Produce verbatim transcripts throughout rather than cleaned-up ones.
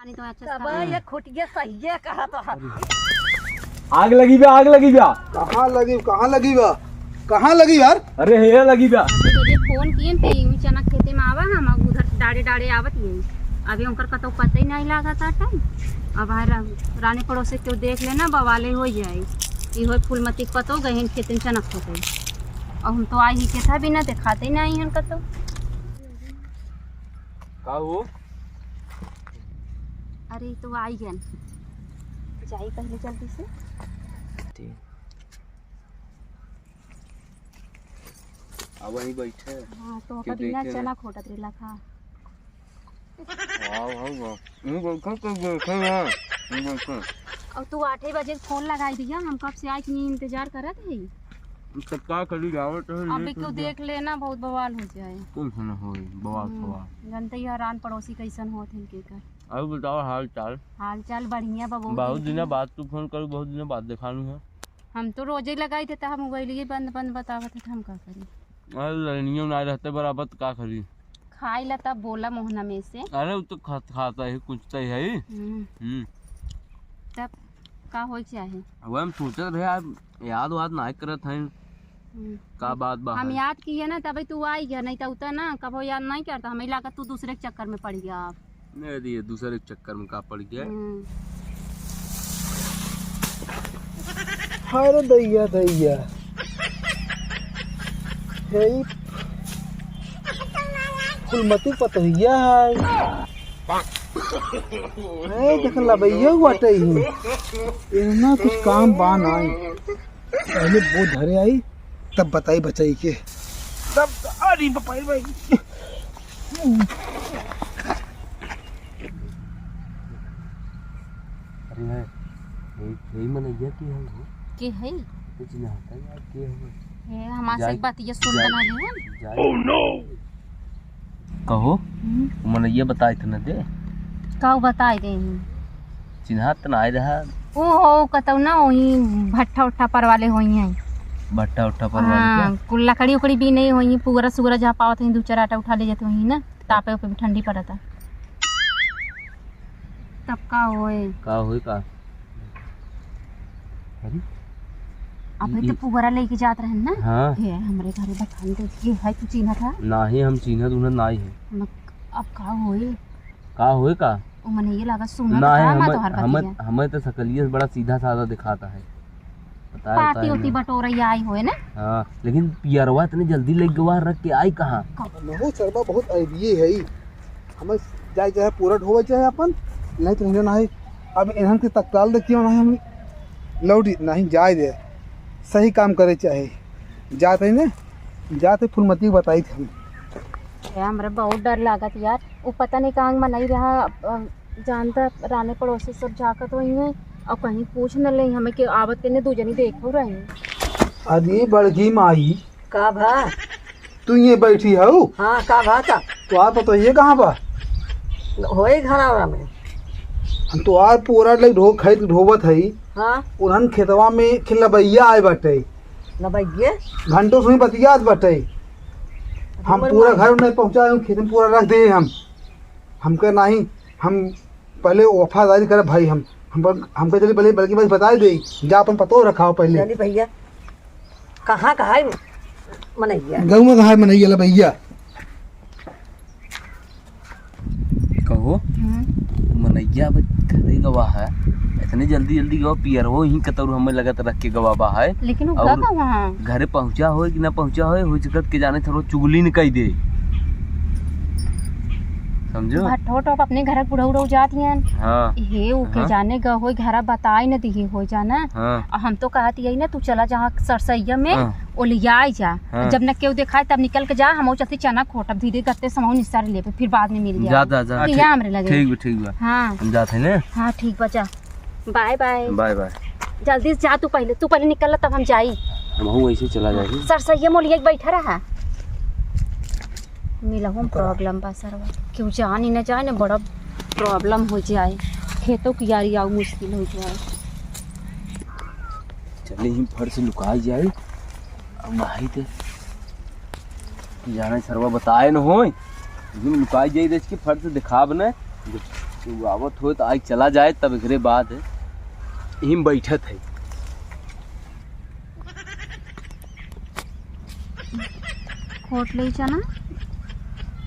पानी तो अच्छा से तब खा। ये खुटिया सहिए कहा तो है। आग लगी बा, आग लगी बा। कहाँ लगी, कहाँ लगी बा, कहाँ लगी यार? अरे हे लगी बा। तुझे फोन किए थे, यूं चना खेते में आवा, हम अब उधर से डाड़े डाड़े आवत ही। अभी उनकर कतौ पता ही नहीं लगा था टाइम। अब हर रानी पड़ोसी क्यों देख लेना, बवाले हो जाए। ये हो फूलमती पतो गहन खेते में चना खोते। अब हम तो आई ही के था, बिना दिखाते ही नहीं हन कतौ। का हो? अरे, ई तो आई गन। जाई पहले जल्दी से। ठीक। अब वहीं बैठे। हाँ, तो के ओकर बिना देखे चना ना। खोटत रहला खा। वाह, वाह, वाह। ये बैठे तो देखे ना। ये बैठे। अब तू आठे बजे फोन लगाई दिया, हम कब से आई के इंतजार करत है। तब का करी, जावत है, अब लेट हो क्यों गया। देख लेना, बहुत बवाल हो जाए। कुछ न होई, बवाल हम्म, सवाल। जानते ही हरान पड़ोसी कैसन होत है इनके का। अरे बताओ हाल चाल। हाल चाल बढ़िया बा, बहुत बहुत दिन दिना के बाद तू फोन करू, बहुत दिन बाद देखानू है। हम तो रोजे लगाई देता, हम मोबाइल ये बंद बंद बतावत है, तो हम का करी? अरे लाइनियो ना रहते बराबर, तो का करी? खाई ला तब बोला मोहना में से। अरे वो तो खा-, खाता ही कुछ तो ही है। हम्म। हम्म। तब का होई चाहे? वह हम सोचत रहे, आज याद वाद ना करत हैं। हम्म। का बात बा हम है? याद किए ना, तभी तू आई गया, नहीं तो उतना ना कबो याद नहीं करता। हमें लगा तू दूसरे के चक्कर में पड़ गया। नहीं, ये दूसरे के चक्कर में का पड़ गया? हम्म। अरे दैया, दैया। हे ई फुलमती पतोहिया है। ए, देख लबैया बाटे ही। इतना कुछ काम बा नाई। पहले वो धरे आई, तब बताई बचाई के। तब, अरे बाप रे भाई। अरे यार, यही, यही मनैया की है वो। के है? कुछ नहीं होता यार, के है? ए, हमार से जाए, एक बात ये सुन जाए, बना लिहन। जाए। Oh no! कहो, हम्म? मनैया बताए थे ना दे। का बताए दे? चिन्हात त ना आए रहा। ओ हो, कतौ ना वही भट्ठा उट्ठा पर वाले होई हैं। भट्ठा उट्ठा पर वाले हाँ, क्या? कुल लकड़ी उकड़ी भी नहीं होई, पुगरा सुगरा जहाँ पावत हैं, दू चार आटा उठा ले जाते होई ना, तापे उपे भी ठंडी पड़ता। तब का होए? का होए का? अरे? अबे ई तो पुगरा लेके जात रहन ना? हाँ। हे, हमरे घरे बठान दे, ये है तू चिन्हत है? नाही, हम चिन्हत उन्हत नाही है। मग अब का होए? का होए का? ओ मनैया लागत सुनत ना है, है, मैं हमें, तोहार हमें, बतिया। हमें तो सकलिया से बड़ा सीधा साधा दिखाता है। पता है, पाती पता है ओती ना। बटोरैया आई होए ना? हाँ, लेकिन पियरवा इतनी जल्दी लेके गवा रख के आई कहाँ? बहुत सरवा, बहुत अइबिये है ई। हमें जाए चाहे पूरा ढोवे चाहे अपन, नहीं तो हिंदे नाही। अब इन्हन के तत्काल देखियो ना हम लौटी, नहीं जाए दे। सही काम करे चाहे। जाते ही ना, जाते फुलमती को बताई थी हम। ए, हमरा बहुत डर लागत यार, वो पता नहीं कहाँ मनई रहा, अ, जानता रानी पड़ोसी सब झाकत होई हैं और कहीं पूछ न ले हमें कि आवत के ने दू जनी देखो रही। अरे बड़की माई, का भा? तू ये बैठी हऊ? हाँ, का भा का? तो आप बताइए कहाँ बा? होए घरावा में। हम तो आर पूरा ले ढो, खेत ढोवत हई। हाँ। उन्हन खेतवा में खिलबैया आए बाटे। लबैये? घंटों से बतियात बाटे। हम हमर पूरा मन घर नहीं पहुँचाए, हम खेत में पूरा रख दे हम। हमके नाही, हम पहले वफादारी करे भाई, हम, हम, हमके चली पहले बल्कि बस बताए दे, जा अपन पतो रखाओ पहले। चली भैया, कहाँ, कहाँ है मनैया? गऊ में कहाँ है मनैया ला भैया? कहो, हम्म। मनैया अब घरे गवा है, इतने जल्दी जल्दी गवा, पियरवो ही कतरू हमें लगत रख के गवा बा है। लेकिन वो और गवा कहाँ? घरे पहुँचा होए कि ना पहुँचा होए, हो सकत के जाने थोड़ा चुगली न कई दे। समझो? भट्ठो टोप अपने घर बुढ़ऊ उढ़ऊ जात हियन। हाँ। हे, ऊ के हाँ। जाने ग होई, घरा बताई न दिही होई जाना। हाँ। आ हम तो कहत हियई ना, तू चला जहाँ सरसैया में, हाँ। ओलियाई जा। हाँ। जब न केहू देखाई, तब निकल के जा, हम चलती चना खोटब, धीरे गत्ते समहू निस्सार लेबे, फिर बाद में मिल जा, जाए। जा, जा, कि ठीक, या हमरे लगे। ठीक बा, ठीक बा। हाँ। हम जात है ने। हाँ, ठीक बा, जा। Bye, bye. Bye, bye. जल्दी से जा तू पहले, तू पहले निकल, तब हम जाई। हमहू वैसे चला जाई। सरसैया मोलिया के बैठा रहा। मिलहु में प्रॉब्लम बा सरवा, केहू जान ही न जाए न, बड़ा प्रॉब्लम हो जाए, खेतों की यारी आऊ मुश्किल हो जाए। चले ही फट से लुकाई जाए, अब नाही ते जाने सरवा बताए न होए, लेकिन लुकाई जाए, देख के फट से दिखाब न। केहू आवत होय त आइ चला जाए, तब एकरे बाद यहीं बैठत है। खोट ले चना,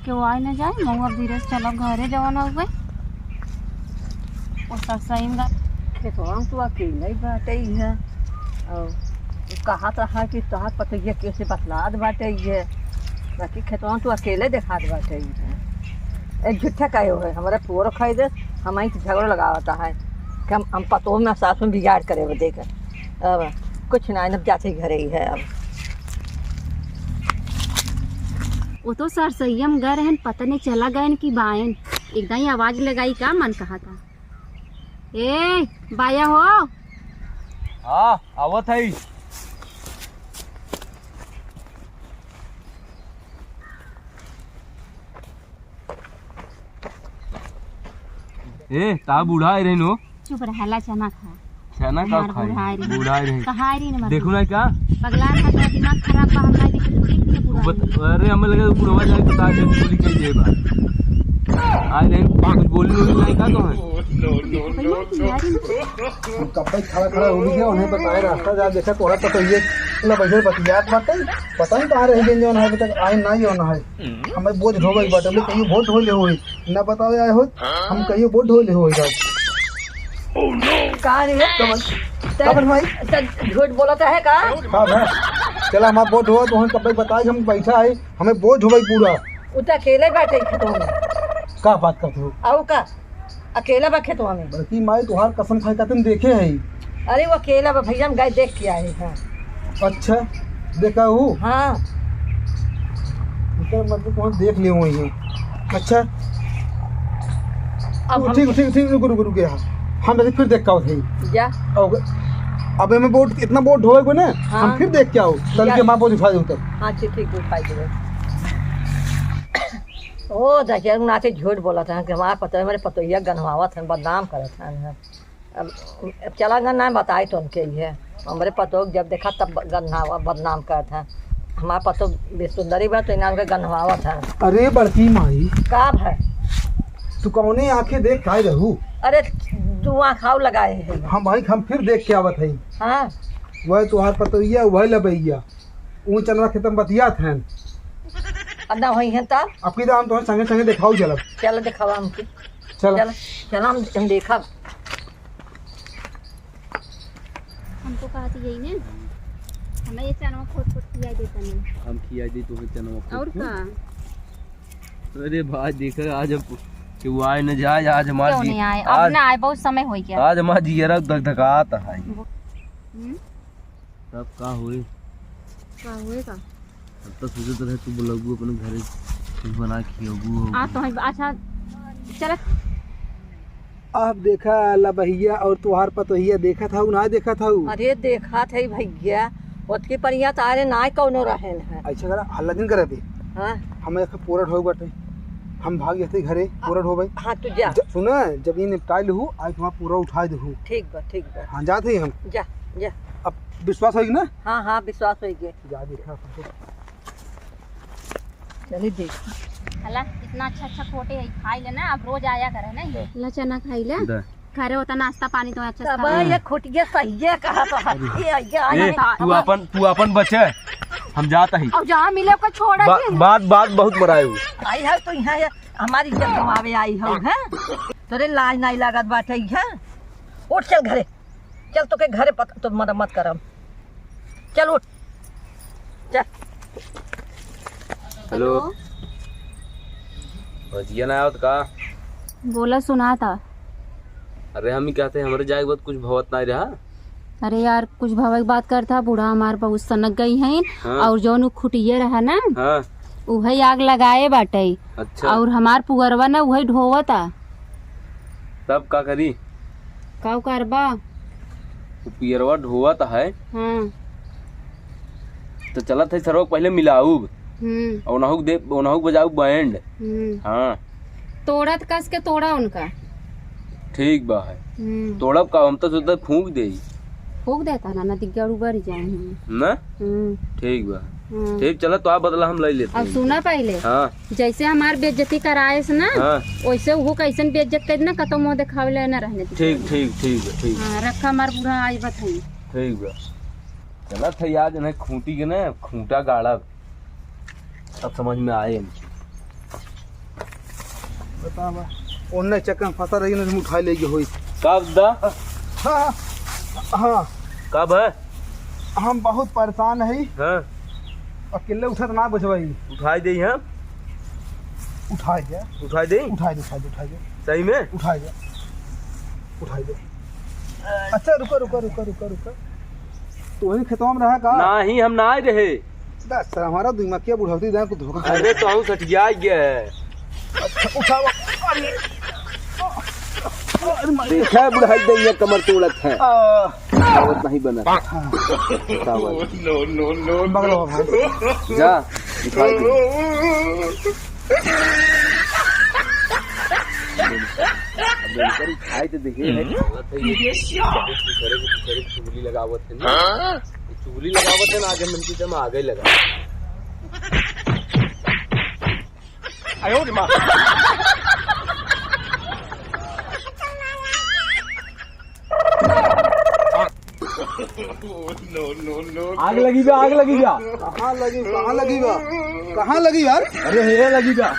केहू आइ न जाए, महुआ धीरे से चलब घरे जवन हो गए। ओ सब सही में गा-, खेतवा में तू अकेले ही बाटे है। और कहत रहा कि तोहार पतोहिया केसे बतलात बाटे है, बाकी खेतवा में तू अकेले देखात बाटे है। ए, झूठा काहे हो, हमरा पुअरो खाई दे, हम आई तो झगड़ो लगावता है कि हम, हम पतोह में सास में बिगाड़ करे बदे के। अब कुछ ना, अब जाते घरे ही है अब। वो तो सरसैया में गए रहन, पता नहीं चला गए कि बायन। एकदम ही आवाज लगाई का मन कहा था, "ए, बाया हो।" हाँ, आवत है। ए, ता बूढ़ा आइ रही हो। चुप रह, ला चना खा। चना का हमार खाई? बूढ़ा आइ रही। बूढ़ा आइ रही। कहाँ आइ रही ना देखू ना का? पगला ना, तेरा दिमाग खराब बा, हमरा देखे तो देख लिया पूरा। बत-, अरे, हमें लगे बुढ़वा जाए तो ताकि बोली कह दे बा। आइ रही, कुछ बोली वोली नहीं का तो है? देखो भैया, कि यार इनको हम कब तक खड़ा खड़ा हो गया, उन्हें बताए रास्ता जा, देखा तोहरा पता ही है, ना भैया बतियात बाटे, पता नहीं कहाँ रह गए, जौन है, अभी तक आए ना, जौन है। हमें बोझ ढोवे के बाटे, हमें कहियो बोझ ढो ले होई, ना बतावे आए हो, हम कहियो बोझ ढो ले होई रात। का रे? कमल, कमल भाई। त झूठ बोलत है का? हाँ भाई, चला हमार बोझ ढोवा, तो हम कब तक बताए, हम बैठा है, हमें बोझ ढोवे पूरा। उ त अकेले बैठे खेतवा में। का बात करत हो? आउ का? अकेला बा खेतवा में। बड़की माई, तोहार कसम खाए खातिर देखे हई। अरे, वो अकेला बा भैया, हम गए देख के आए हैं। अच्छा, देखा हूँ? हाँ। एकर मतलब तोहन देख ले हुई है। अच्छा। अब तू हम ठीक, ठीक, ठीक, रुको, रुको, रुको यहाँ। हम ऐसे फिर देख के आओ थे। जा। और अब हमें बोझ, इतना बोझ ढोए को ना, हाँ। हम फिर देख के आओ। तल जा। के माँ बोझ उठा दे तब। हाँ, ठीक, ठीक, उठाई दे। ओ, देखिए, नाचे झूठ बोलत हैं कि हमार पतोह, हमरे पतोहिया गन्हवावत हैं, बदनाम करत हैं। अब, अब चला गन ना बताई तो उनके ये। हमरे पतोह जब देखा तब गन्हवा-, बदनाम करत हैं। हमार पतोह भी सुंदरी बा तो इन्हें उनके गन्हवावत हैं। अरे बड़की माई। का है? तू कौने आँखें देख खाए रहू? अरे, तू आँख आउ लगाए है। हम भाई, हम फिर देख के आवत है। हाँ। वह तुहार पतोहिया, वह लबैया। ऊ चनवा खेत में बतियात हैं। अब ना होई हैं तब? अब की तो हम तोहरे संगे संगे देखाऊ चलब। चल देखावा हमके। चल। चल, चल हम, हम देखब। हमको कहा थी यही ने, हमें ये चनवा खोट खोट खिया देता नहीं। हम खिया दी तोहे चनवा खोट और खोट। का? अरे भाई देखा आज अब केहू आए न जाए, आज हमार क्यों जी-, नहीं आए? अब आज, ना आए, बहुत समय हो गया। आज हमार जियरा धकधकात है। वो, हम्म? तब का होई? का होई का? अब तो सोचत रहे तू बोलबू अपने घरे कुछ बना खियाबू हो। आ तो है, अच्छा, चल। अब देखा लबहिया और तोहार पतोहिया देखत हऊ, ना देखत हऊ? अरे देखत है भैया, ओतकी परिया तारे ना कौनो रहन है। अच्छा करा, हल्ला दिन करे बे। हाँ। हमें एक पूरा ढोए बाटे, हम भाग जाते घरे, पूरा ढोबे। हाँ, तू जा। ज-, सुना, जब ये निपटाई लहू, आज तुम्हारा पूरा उठाई देहू। ठीक बा, ठीक बा। हाँ, जाते ही हम। जा, जा। अब विश्वास होई ना? हाँ, हाँ, विश्वास होई गे। जा देखा। चली देख। हला, इतना अच्छा अच्छा खोटे है, खाई लेना, अब रोज आया करे ना ये। ला चना खाई ले। दे। खा रहे होता नाश्ता पानी तो अच्छा तब था। ये खोटिया सही है कहा तो है। ये, ये, ए, ये। तू अपन, तू अपन बचे, हम जाता ही। अब जहाँ मिले ओकर छोड़ा बा-, के। बात, बात बहुत मराए हो। आई है तो यहाँ ये हमारी इज्जत गवावे आई हो, हैं? तोरे लाज नहीं लागत बाटे, हैं? उठ चल घरे। चल, तोके घरे पत-, तो मरम्मत करम। चल उठ, चल। हेलो। हेलो। भजिया ना आवत का? बोला, सुना था। अरे, हम ही कहते हैं, हमरे जाए के बाद कुछ भवत ना रहा। अरे यार, कुछ भवे के बात करता, बूढ़ा हमार बहुत सनक गई हैं। हाँ। और जौन उ खुटिया रहा ना, हाँ। उहे आग लगाए बाटे। अच्छा। और हमार पुअरवा ना उहे ढोवता। तब का करी? का करबा? उ पियरवा ढोवत है। हाँ। तो चलत है सरवा के पहले मिलाऊब। हम्म। और ओनहु के दे, ओनहु के बजाऊ बैंड। हम्म। हाँ। तोड़त कस के तोड़ा उनका। ठीक बा है। हम्म। तोड़ब का, हम तो सोचते फूंक देई। फूंक देता ना, ना दिग्गड़ उबर जाए हम। ना? हम्म। ठीक बा। हम्म। ठीक, चला, तो आप बदला हम ले लेते अब हैं। सुना पहिले। हाँ। जैसे हमार बेइज्जती कराएस ना, हाँ। वैसे उहो कैसन बेइज्जत कर देना, कतो मुँह देखावे ले ना रहने दे। ठीक, ठीक, ठीक है, ठीक। हाँ, रखा हमार बूढ़ा आज बताई। ठीक बा। चलत है यार, जने खूंटी के ना, खूंटा गाड़ब। अब समझ में आए इनकी। बतावा, ओन्ने चक्कर में फंसा रही ना, हम उठाए लेके होई। कब दा? हाँ, हाँ। कब है? हम बहुत परेशान है। हाँ। अकेले उठत ना बचवाई। उठाए दे हम। उठाए दे। उठाए दे? उठाए दे, उठाए दे, उठाए दे। सही में? उठाए दे। उठाए दे। अच्छा, रुका, रुका, रुका, रुका, रुका। तू वही खेतवा में रहा का? नाही, हम ना आए रहे। दस साल हमारा दिमाग क्या बुढ़ौती जाए, कुछ धोखा खा अरे, ले। तो हम सठिया गया है। अच्छा, उठाओ। अरे। अरे, मार। देखा है, बुढ़ाई दे, ये कमर तोड़त है। आ। आवत नहीं बना। हाँ। बताओ। No, no, no, no। बगलो भाई। जा, दिखाई दे। अब इनकर खाए तो देखिए, है, हम्म। हालत है ये। ये क्या? बेचारे, बेचारे चुगली लगावत है ना। हाँ? ये चुगली लगावत है ना, आज हम इनकी जमा आगे लगा। आयो रे माँ। No, no, no, no। आग लगी बा, आग लगी बा। कहाँ लगी, कहाँ लगी बा? कहाँ लगी यार? अरे, हे लगी बा।